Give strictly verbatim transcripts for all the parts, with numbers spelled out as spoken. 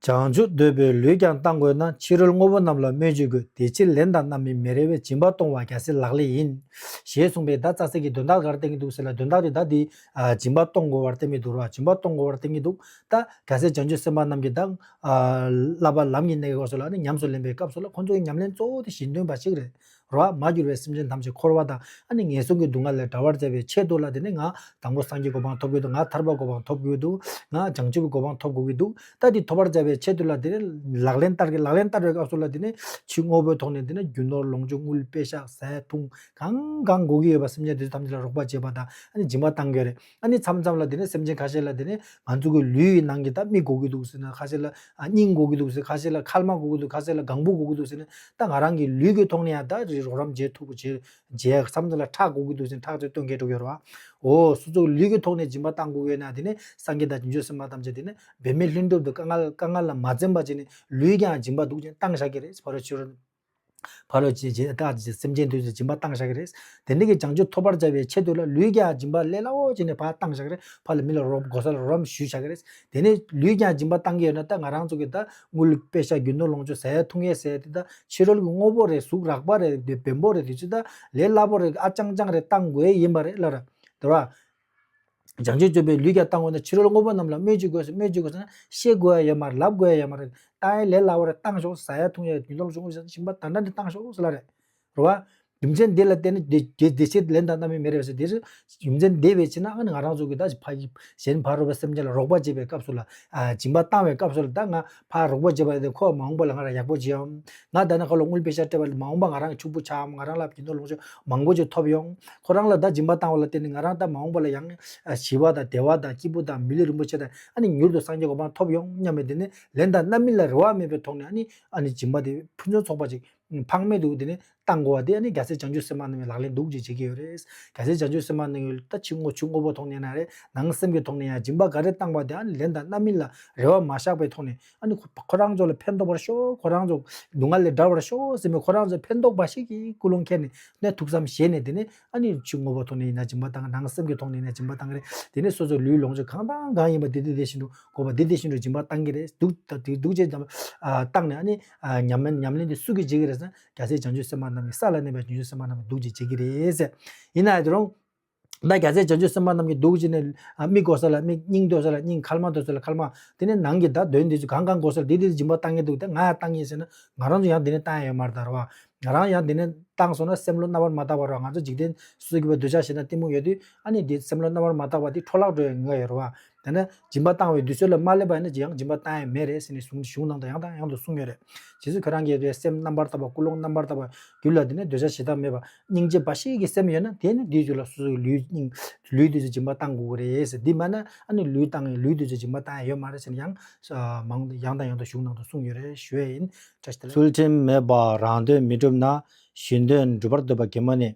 བྱང་ཆུབ་འདོད་པའི་ལུས་ཀྱང་གཏང་དགོས་ན། ཕྱི་རོལ་དངོས་པོ་རྣམས་ལ་སྨོས་ཅི་དགོས། དེ་ཕྱིར་ལན་དང་རྣམ་སྨིན་མི་རེ་བས། སྦྱིན་པ་གཏོང་བ་རྒྱལ་སྲས་ལག་ལེན་ཡིན། ཞེས་གསུངས་པས། ད་རྩ་ཚིག་གི་དོན་དག་ག་རེ་བསྟན་གྱི་འདུག་ཟེར་ལ། དོན་དག་དེ་ད་དེ་ཨ་སྦྱིན་པ་གཏོང་དགོས་པར་བསྟན་གྱི་འདུག་ར། སྦྱིན་པ་གཏོང་དགོས་པར་བསྟན་གྱི་འདུག་ད་རྒྱལ་སྲས་བྱང་ཆུབ་སེམས་དཔའ་རྣམས་ཀྱིས་ད་ཨ་བསླབ་པ་ལམ་གྱི་གནས་སྐབས་སུ་ལ་ནི་ཉམས་སུ་ལེན་པའི་སྐབས་སུ་ལ་ཁོང་ཚོ་གི་ཉམས་ལེན་གཙོ་བོ་དེ་གཞན་དོན་འབའ་ཞིག་རེད། རོ། མ་གྱུར་པའི་སེམས་ཅན་ཐམས་ཅད་འཁོར་བ་དང་ཨ་ནི་ངན་སོང་གི་སྡུག་བསྔལ་ལས་བསྒྲལ་བར་བྱ་བའི་ཆེད་དུ་ལ་དེ་ནི་ང་དང་པོ་སངས་རྒྱས་གོ་འཕང་ཐོབ་དགོས་འདུག་ང་ཐར་པ་གོ་འཕང་ཐོབ་དགོས་འདུག་ང་བྱང་ཆུབ་གོ་འཕང་ཐོབ་དགོས་ཀྱི་འདུག་ད་འདི་ཐོབ་པར་བྱ་བའི་ཆེད་དུ་ལ་དེ་ནི་ལག་ལེན་བསྟར་གི་ལག་ལེན་བསྟར་བའི་སྐབས་སུ་ལ་དེ་ནི་ཕྱི་དངོས་པོའི་ཐོག་ནས་དེ་ནི་རྒྱུ་ནོར་ལོངས་སྤྱོད་དངུལ་པེ་ཤག་ཟས་འཐུང་གང་གང་དགོས་ཀྱི་ཡོད་པ་སེམས་ཅན་དེ་ཚོ་ཐམས་ཅད་ལ་རོགས་པ་བྱེད་པ་དང་ཨ་ནི་སྦྱིན་པ་བཏང་གི་ཡོད་རེད། ཨ་ནི་མཚམས་མཚམས་ལ་དེ་ནི་སེམས་ཅན་ཁ་ཤས་ལ་དེ་ནི་ང་ཚོ་གི་ལུས་ཡི་ནང་གི་ད་མིག་དགོས་ཀྱི་འདུག་ཟེར་ན་ཁ་ཤས་ལ་ཨ་སྙིང་དགོས་ཀྱི་འདུག་ཟེར། ཁ་ཤས་ལ་མཁལ་མ་དགོས་ཀྱི་འདུག་ཁ་ཤས་ལ་སྒང་བུ་དགོས་ཀྱི་འདུག་ཟེར་ན། ད་ང་རང་གི་ལུས་ཀྱི་ཐོག་ནས་ཡང་ད་རོགས་རམ་བྱེད་ཐུབ་བྱེད་བྱེད་མཚམས་མཚམས་ལ་ཁྲག་དགོས་ཀྱི་འདུག་ཟེར་ན་ཁྲག་ཚོས་སྟོན་མཁན་འགྲོ་གི་ཡོད་རེད་བ། འོ་སོ་སོ་ལུས་ཀྱི་ཐོག་ནས་སྦྱིན་པ་བཏང་དགོས་ཡོད་ན་དེ་ནི་སངས་རྒྱས་དང་བྱང་ཆུབ་སེམས་དཔའ་ཐམས་ཅད་དེ་ནི་འབད་མེད་ལྷུན་གྲུབ་ཏུ་དཀའ་ངལ་དཀའ་ངལ་ལ་མ་འཛེམས་པ་བྱས་ནས་ལུས་ཀྱང་སྦྱིན་པ་འདུག་ཅེས་བཏང་བཞག་གི་རེད། ཕ་རོལ་ཕྱི་རོལ་ཕ་རོལ་ཕྱིན་ཅེས་ད་སེམས་ཅན་དུས་སུ་སྦྱིན་པ་བཏང་བཞག་གི་རེད། དེ་འདྲ་གི་བྱང་ཆུབ་ཐོབ་པར་བྱ་བའི་ཆེད་དུ་ལ་ལུས་ཀྱང་སྦྱིན་པ་ལས་སླ་བོ་བྱས་ནས་ཕར་བཏང་བཞག་གི་རེད། ཕར་ལ་མི་ལ་རོགས་གོ་ས་ལ་རོགས་རམ་ཞུས་བཞག་གི་རེད། དེ་ནས་ལུས་ཀྱང་སྦྱིན་པ་བཏང་གི་ཡོད་ན་ད་ང་རང་ཚོ་གི་ད་དངུལ་པེ་ཤག་རྒྱུ་ནོར་ལོངས་སྤྱོད་ཟས་འཐུང་ཡས་ཟས་དེ་ད་ཕྱི་རོལ་གྱི་དངོས་པོ་རེད། གཟུགས་རགས་པ་རེད། བེམ་པོ་རེད། དེ་ཚོ་ད་ལས་སླ་པོ་རེད། ཨ་ཅང་ཅང་རེད། བཏང་དགོས་ཡིན་པ་རེད་ལ་ར། དེ་བ། བྱང་ཆུབ་སྤྱོད་པའི་ལུས་ཀྱང་བཏང་དགོས་ན། ཕྱི་རོལ་དངོས་པོ་རྣམས་ལ་སྨོས་ཅི་དགོས་ཟེར། སྨོས་ཅི་དགོས་ཟེར་ན་བཤད་དགོས་ཡ་ཡོད་མ་རེད། ལབ་དགོས་ཡ་ཡོད་མ་རེད། བཏང་ཡ་ལས་སླ་བོ་རེད། བཏང་ཤོག་ཟ་ཡ་འཐུང་ཡ་རྒྱུ་ནོར་ལོངས་སྤྱོད་ཟིན་པ་ད་ལྟ་འདི་བཏང་ཤོག་ཟེར་ལ་རེད། རེད་བ། རྒྱུ་མཚན་འདི་ལ་བརྟེན་ནས་དེ་དེ་དེ་ཕྱིར་ལན་དང་རྣམ་སྨིན་མི་རེ་བ་ཟེར། དེ་རྒྱུ་མཚན་འདི་བས་ཕྱིན་ན་ཨ་ནི་ང་རང་ཚོ་གི་ད་ཕ་གཞན་ཕ་རོལ་པོ་སེམས་ཅན་ལ་རོགས་པ་བྱེད་པའི་སྐབས་སུ་ལ་ཨ་སྦྱིན་པ་བཏང་བའི་སྐབས་སུ་ལ་ད་ང་ཕར་རོགས་པ་བྱེད་པ་དེ་ཁོ་མ་འོངས་པ་ལ་ང་ལ་ཡག་པོ་བྱེད་ཡོང་། ང་ད་ནི་ཁོ་ལ་དངུལ་པེ་ཤག་སྤྲད་པ་ལ་མ་འོངས་པ་ང་རང་གི་ཕྱུག་པོ་ཆགས་ཡོང་། ང་རང་ལ་རྒྱུ་ནོར་ལོངས་སྤྱོད་མང་པོ་ཅིག་ཐོབ་ཡོང་། ཁོ་རང་ལ་ད་སྦྱིན་པ་བཏང་བ་ལ་བརྟེན་ནས་ང་རང་ད་མ་འོངས་པ་ལ་ཡང་ཨ་ཞི་བ་དང་བདེ་བ་དང་སྐྱིད་པོ་དང་མི་ལུས་རིན་པོ་ཆེ་དང་ཨ་ནི་མྱུར་དུ་སངས་རྒྱས་གོ་འཕང་ཐོབ་ཡོང་སྙམ་པའི་དེ་ནི་ལན་དང་རྣམ་སྨིན་ལ་རེ་བ་མེད་པའི་ཐོག་ནས་ཨ་ནི་ཨ་ནི་སྦྱིན་པ་དེ་ཕུན་སུམ་ཚོགས་པ་ཅིག་ཕངས་མེད་དུ་དེ་ནི་བཏང་དགོས་པ་དེ་ཨ་ནི་རྒྱལ་སྲས་བྱང་ཆུབ་སེམས་དཔའ་རྣམས་ཀྱི་ལག་ལེན་འདུག་ཅེས་བྱེད་ཀྱི་ཡོད་རེད། རྒྱལ་སྲས་བྱང་ཆུབ་སེམས་དཔའ་རྣམས་ཀྱི་ད་ཕྱི་དངོས་ཕྱི་དངོས་པོ་ཐོག་ནས་ན་རེད། ནང་སེམས་ཀྱི་ཐོག་ནས་ཡང་སྦྱིན་པ་ག་རེ་བཏང་པ་དེ་ཨ་ནི་ལན་དང་རྣམ་སྨིན་ལ་རེ་བ་མ་བཞག་པའི་ཐོག་ནས་ཨ་ནི་ཁོ་ཁོ་རང་ཚོ་ལ་ཕན་ཐོགས་པར་ཤོག་ཁོ་རང་ཚོ་སྡུག་བསྔལ་ལས་བསྒྲལ་བར་ཤོག་ཟེར་མི་ཁོ་རང་ཚོ་ཕན་ཐོགས་པ་ཞིག་གི་ཀུན་སློང་འཁྱེར་ནས་ནས་ཐུགས་བསམ་བཞེས་ནས་དེ་ནི་ཨ་ནི་ཕྱི་དངོས་པོ་ཐོག་ནས་ཡིན་ན་སྦྱིན་པ་བཏང་། ནང་སེམས་ཀྱི་ཐོག་ནས་ཡིན་ན་སྦྱིན་པ་བཏང་གི་རེད། དེ་ནི་སོ་སོའི་ལུས་ལོངས་སྤྱོད་གང་དང་གང་ཡིན་པ་དེ་དེ་དེ་བཞིན་དུ་དགོས་པ་དེ་དེ་བཞིན་དུ་སྦྱིན་པ་བཏང་གི་རེད། སྡུག་ད་དེ་སྡུག་ཅེས་བཏང་ནས་ཨ་ནི་ཉམས་ལེན་ཉམས་ལེན་དེ་སུ་གིས་བྱེད་ཀྱི་རེད་ཟེར་ན་རྒྱལ་སྲས་བྱང་ཆུབ་སེམས་དཔའ་རྣམས་ཀྱིས་ས་ལ་གནས་པའི་བྱང་ཆུབ་སེམས་དཔའ་རྣམས་ཀྱིས་འདུག་ཅེས་བྱེད་ཀྱི་རེད་ཟེར། ཡིན་ན་ཡང་དེ་རུང་། ད་རྒྱལ་སྲས་བྱང་ཆུབ་སེམས་དཔའ་རྣམས་ཀྱིས་འདུག་ཅེས་ནས་ཨ་མིག་དགོས་ས་ལ་མིག་སྙིང་འདོད་ས་ལ་སྙིང་མཁལ་མ་འདོད་ས་ལ་མཁལ་མ་དེ་ནས་ནང་གི་ད་གདོན་འདི་ཚོ་གང་གང་དགོས་ས་ལ་དེ་དེ་སྦྱིན་པ་བཏང་གི་འདུག་ད་ང་ཡང་བཏང་གི་ཡིན་ཟེར་ན་ང་རང་ཚོ་ཡང་དེ་ནས་བཏང་ཡ་ཡོད་མ་རེད་ད་རེད་བ། ང་རང་ཡང་དེ་ནས་བཏང་སོང་ན་སེམས་བློ་རྣམ་པར་མ་དག་པ་རེད་བ། ང་ཚོ་འཇིག་རྟེན་སོ་སོ་གི་བ་འདོད་ཆགས་ཞེ་སྡང་གཏི་མུག་ཡོད་དུས་ཨ་ནི་དེ་སེམས་བློ་རྣམ་པར་མ་དག་པ་དེ་འཕྲོ་བརླག་འགྲོ་ཡ་ངེས་ཡོད་རེད་བ། དེ་ནས་སྦྱིན་པ་བཏང་བའི་དུས་ཚོད་ལ་མ་སླེབས་པ་ཡིན་ན་ཅི་ཡང་སྦྱིན་པ་བཏང་ཡ་མེད་རེད་ཟེར་ནས་གཞུང་གཞུང་ནང་དུ་ཡང་དང་ཡང་དུ་གསུངས་ཡོད་རེད། རྗེས་སུ་ཁྱོད་རང་གི་སེམས་རྣམ་པར་དག་པ་ཀུན་སློང་རྣམ་པར་དག་པ་རྒྱུད་ལ་དེ་ནས་འདོད་ཆགས་ཞེ་སྡང་མེད་པ་སྙིང་རྗེ་འབའ་ཞིག་གི་སེམས་ཡོད་ན་དེ་ནི་དེའི་རྒྱུད་ལ་སོ་སོའི་ལུས་སྙིང་ལུས་དུས་སུ་སྦྱིན་པ་བཏང་དགོས་ཀྱི་རེད་ཟེར། འདི་མ་ན་ཨ་ནི་ལུས་བཏང་ཡིན་ལུས་དུས་སུ་སྦྱིན་པ་བཏང་ཡ་ཡོད་མ་རེད་ཟེར་ནས་ཡང་མང་ཡང་དང་ཡང་དུ་གཞུང་ནང་དུ་གསུངས་ཡོད་རེད་ཞུ་ཡ་ཡིན། བཀྲ་ཤིས་བདེ་ལེགས། ཚུལ་ཁྲིམས་མེད་པར་རང་དོན་མི་སྒྲུབ་ན། གཞན་དོན་སྒྲུབ་པར་འདོད་པ་གེ་མོ་ནི།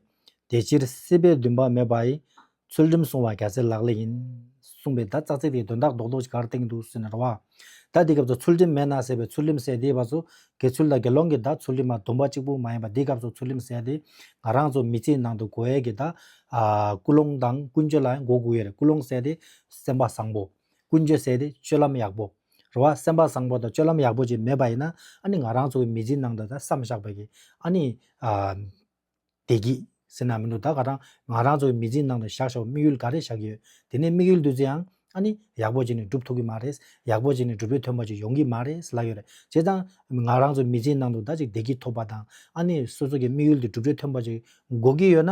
དེ་ཕྱིར་སྲིད་པའི་འདུན་པ་མེད་པ་ཡི། ཚུལ་ཁྲིམས་བསྲུང་བ་རྒྱལ་སྲས་ལག་ལེན་ཡིན། གསུངས་པའི་ད་ཙག་ཙིག་དེའི་དོན་དག་རྡོག་རྡོག་ཅིག་ག་རེ་བསྟན་གྱི་འདུག་ཟེར་ན་རེད་བ། ད་དེ་སྐབས་སུ་ཚུལ་ཁྲིམས་མེད་ན་ཟེར་བའི་ཚུལ་ཁྲིམས་ཟེར་དེ་བ་ཚོ་དགེ་ཚུལ་དང་དགེ་སློང་གི་ད་ཚུལ་ཁྲིམས་མ་འདུམ་པ་གཅིག་པུ་མ་ཡིན་པ་དེ་སྐབས་སུ་ཚུལ་ཁྲིམས་ཟེར་དེ་ང་རང་ཚོ་མི་ཚེའི་ནང་དུ་དགོས་ཡས་ཀྱི་ད་ཨ་ཀུན་སློང་དང་ཀུན་སྤྱོད་ལ་ཡང་གོ་དགོས་ཡས་རེད། ཀུན་སློང་ཟེར་དེ་སེམས་པ་བཟང་པོ། ཀུན་སྤྱོད་ཟེར་དེ་སྤྱོད་ལམ་ཡག་པོ། རེད་བ། སེམས་པ་བཟང་པོ་དང་སྤྱོད་ལམ་ཡག་པོ་ཅིག་མེད་པ་ཡིན་ན་ཨ་ནི་ང་རང་ཚོ་གི་མི་ཚེའི་ནང་དུ་ད་བསམ་བཞག་པའི་གི་ཨ་ནི་ཨ། བདེ་སྐྱིད་ཟེར་ན་མི་འདུག་ད་ག་རང་ང་རང་ཚོའི་མི་ཚེའི་ནང་དུ་བཞག་བཞག་དམིགས་ཡུལ་ག་རེ་བཞག་གི་ཡོད། དེ་ནས་དམིགས་ཡུལ་དེ་ཚོ་ཡང་ཨ་ནི་ཡག་པོ་བྱས་ནས་འགྲུབ་ཐུབ་ཀྱི་མ་རེད། ཡག་པོ་བྱས་ནས་གྲུབ་འབྲས་ཐོན་པ་ཅིག་ཡོང་གི་མ་རེད་ལབ་ཡོད་རེད། བྱས་ཙང་ང་རང་ཚོའི་མི་ཚེའི་ནང་དུ་ད་ཅིག་བདེ་སྐྱིད་ཐོབ་པ་དང་ཨ་ནི་སོ་སོ་གི་དམིགས་ཡུལ་དེ་གྲུབ་འབྲས་ཐོན་པ་ཅིག་དགོས་ཀྱི་ཡོད་ན་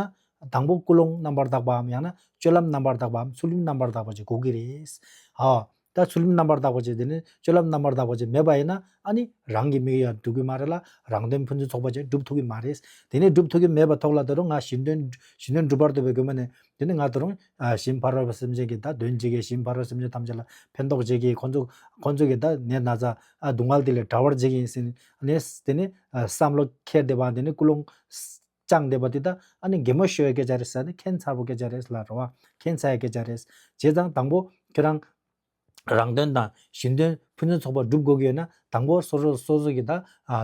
དང་པོ་ཀུན་སློང་རྣམ་པར་དག་པའམ་ཡང་ན་སྤྱོད་ལམ་རྣམ་པར་དག་པའམ་ཚུལ་ཁྲིམས་རྣམ་པར་དག་པ་ཅིག་དགོས་ཀྱི་རེད། ཨ། ད་ཚུལ་ཁྲིམས་རྣམ་པར་དག་པ་ཅིག་དེ་ནི་སྤྱོད་ལམ་རྣམ་པར་དག་པ་ཅིག་མེད་པ་ཡིན་ན་ཨ་ནི་རང་གི་དམིགས་ཡུལ་ཡང་འགྲུབ་ཀྱི་མ་རེད་ལ་རང་དོན་ཕུན་སུམ་ཚོགས་པ་ཅིག་འགྲུབ་ཐུབ་ཀྱི་མ་རེད། དེ་ནི་འགྲུབ་ཐུབ་ཀྱི་མེད་པ་ཐོག་ལ་ད་རུང་ང་གཞན་དོན་གཞན་དོན་སྒྲུབ་པར་འདོད་པའི་དགོས་མ་ནི་དེ་ནི་ང་ད་རུང་གཞན་ཕ་རོལ་པོ་སེམས་ཅན་གྱི་ད་དོན་བྱེད་ཀྱི་གཞན་ཕ་རོལ་སེམས་ཅན་ཐམས་ཅད་ལ་ཕན་ཐོགས་བྱེད་ཀྱི་ཁོང་ཚོ་ཁོང་ཚོ་གི་ད་ནད་ན་ཚ་སྡུག་བསྔལ་དེ་ལས་བྲལ་བར་བྱེད་ཀྱི་ཡིན་ཟེར་ནས་དེ་ནི་བསམ་བློ་འཁྱེར་བསྡད་པ་དེ་ནི་ཀུན་སློང་བཅངས་བསྡད་པ་དེ་ད་ཨ་ནི་གད་མོ་ཤོར་བའི་སྐད་ཆ་རེད་ཟེར་ནི་ཁྱད་མཚར་པོ་སྐད་ཆ་རེད་ལ་རེད་བ། ཁྱད་མཚར་བའི་སྐད་ཆ་རེད། བྱས་ཙང་དང་པོ་ཁྱོད་རང་རང་དོན་དང་གཞན་དོན་ཕུན་སུམ་ཚོགས་པ་སྒྲུབ་དགོས་ཀྱི་ཡོད་ན་དང་པོ་སོ་སོ་སོ་སོ་གི་ད་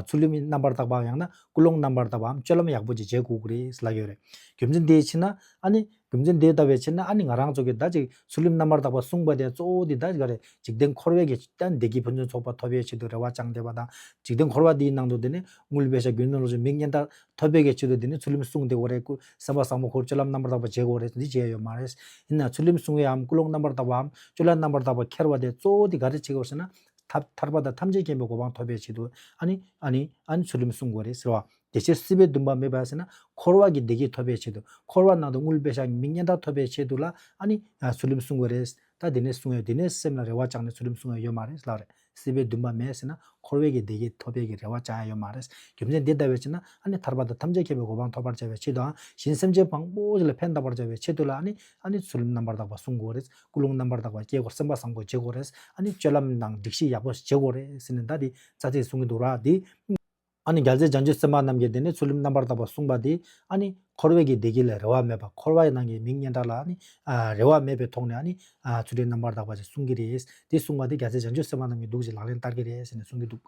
ཚུལ་ཁྲིམས་རྣམ་པར་དག་པའམ་ཡང་ན་ཀུན་སློང་རྣམ་པར་དག་པའམ་སྤྱོད་ལམ་ཡག་པོ་ཅིག་བྱེད་དགོས་ཀྱི་རེད་ལབ་ཡོད་རེད། རྒྱུ་མཚན་དེའི་ཕྱིར་ན་ཨ་ནི་ རྒྱུ་མཚན་དེ་ལྟ་བའི་ཕྱིར་ན་ཨ་ནི་ང་རང་ཚོ་གི་ད་ཅིག་ཚུལ་ཁྲིམས་རྣམ་པར་དག་པ་བསྲུངས་པ་དེ་གཙོ་བོ་དེ་ད་ཅིག་ག་རེ་འཇིག་རྟེན་འཁོར་བའི་གི་ད་བདེ་སྐྱིད་ཕུན་སུམ་ཚོགས་པ་ཐོབ་པའི་ཆེད་དུ་རེ་བ་བཅངས་བསྡད་པ་དང་། འཇིག་རྟེན་འཁོར་བ་འདིའི་ནང་དུ་དེ་ནི་དངུལ་པེ་ཤ་རྒྱུ་ནོར་ལོངས་སྤྱོད་མིག་སྔན་དར་ཐོབ་པའི་གི་ཆེད་དུ་དེ་ནི་ཚུལ་ཁྲིམས་བསྲུངས་བསྡད་དགོས་རེད། སྐུ་སེམས་པ་བཟང་པོ་ཁོར་སྤྱོད་ལམ་རྣམ་པར་དག་པ་བྱེད་དགོས་རེད། འདི་བྱས་ཡོད་མ་རེད། ཡིན་ན་ཚུལ་ཁྲིམས་བསྲུང་བའམ་ཀུན་སློང་རྣམ་པར་དག་པའམ་སྤྱོད་ལམ་རྣམ་པར་དག་པ་འཁྱེར་བ་དེ་གཙོ་བོ་དེ་ག་རེ་བྱེད་དགོས་ཟེར་ན། ཐར་ཐར་པ་དང་ཐམས་ཅད་མཁྱེན་པའི་གོ་འཕང་ཐོབ་པའི་ཆེད་དུ་ཨ་ནི་ཨ་ནི་ཨ་ནི་ཚུལ་ཁྲིམས་བསྲུང་དགོས་རེད་ཟེར་བ། དེ་ཕྱིར་སྲིད་པའི་འདུན་པ་མེད་པ་ཟེར་ན་འཁོར་བ་གི་བདེ་སྐྱིད་ཐོབ་པའི་ཆེད་དུ། འཁོར་བ་ནང་དུ་དངུལ་པེ་ཤ་མིག་སྔན་དར་ཐོབ་པའི་ཆེད་དུ་ལ་ཨ་ནི་ཚུལ་ཁྲིམས་བསྲུང་དགོས་རེད། ད་དེ་ནས་བསྲུང་ཡ་དེ་ནས་སེམས་ལ་རེ་བ་བཅངས་ནས་ཚུལ་ཁྲིམས་བསྲུང་ཡ་ཡོད་མ་རེད་ལབ་རེད། སྲིད་པའི་འདུན་པ་མེད་ཟེར་ན་འཁོར་བའི་གི་བདེ་སྐྱིད་ཐོབ་པའི་གི་རེ་བ་བཅང་ཡ་ཡོད་མ་རེད། རྒྱུ་མཚན་འདི་ལྟ་བའི་ཕྱིར་ན་ཨ་ནི་ཐར་པ་དང་ཐམས་ཅད་མཁྱེན་པའི་གོ་འཕང་ཐོབ་པར་བྱ་བའི་ཆེད་དུའང་གཞན་སེམས་ཅན་མང་པོ་ཞིག་ལ་ཕན་བཏགས་པར་བྱ་བའི་ཆེད་དུ་ལ་ཨ་ནི་ཨ་ནི་ཚུལ་ཁྲིམས་རྣམ་པར་དག་པ་བསྲུང་དགོས་རེད། ཀུན་སློང་རྣམ་པར་དག་པ་སྐྱེ་དགོས། སེམས་པ་བཟང་པོ་བྱེད་དགོས་རེད། ཨ་ནི་སྤྱོད་ལམ་དང་སྒྲིག་གཞི་ཡག་པོ་བྱེད་དགོས་རེད་ཟེར་ནས་ད་དེ་རྩ་ཚིག་གསུང་གི་འདུག་ར། དེ་ཨ་ནི་རྒྱལ་སྲས་བྱང་ཆུབ་སེམས་དཔའ་རྣམས་ཀྱིས་དེ་ནས་ཚུལ་ཁྲིམས་རྣམ་པར་དག་པ་བསྲུངས་པ་དེ་ཨ་ནི་འཁོར་བའི་གི་བདེ་སྐྱིད་ལ་རེ་བ་མེད་པ། འཁོར་བའི་ནང་གི་མིག་སྔན་དར་ལ་ཨ་ནི་ཨ་རེ་བ་མེད་པའི་ཐོག་ནས་ཨ་ནི་ཨ་ཚུལ་ཁྲིམས་རྣམ་པར་དག་པ་ཞིག་བསྲུང་གི་རེད། དེ་བསྲུངས་པ་དེ་རྒྱལ་སྲས་བྱང་ཆུབ་སེམས་དཔའ་རྣམས་ཀྱིས་འདུག་ཅེས་ལག་ལེན་བསྟར་གྱི་རེད་ཟེར་ནས་གསུང་གི་འདུག།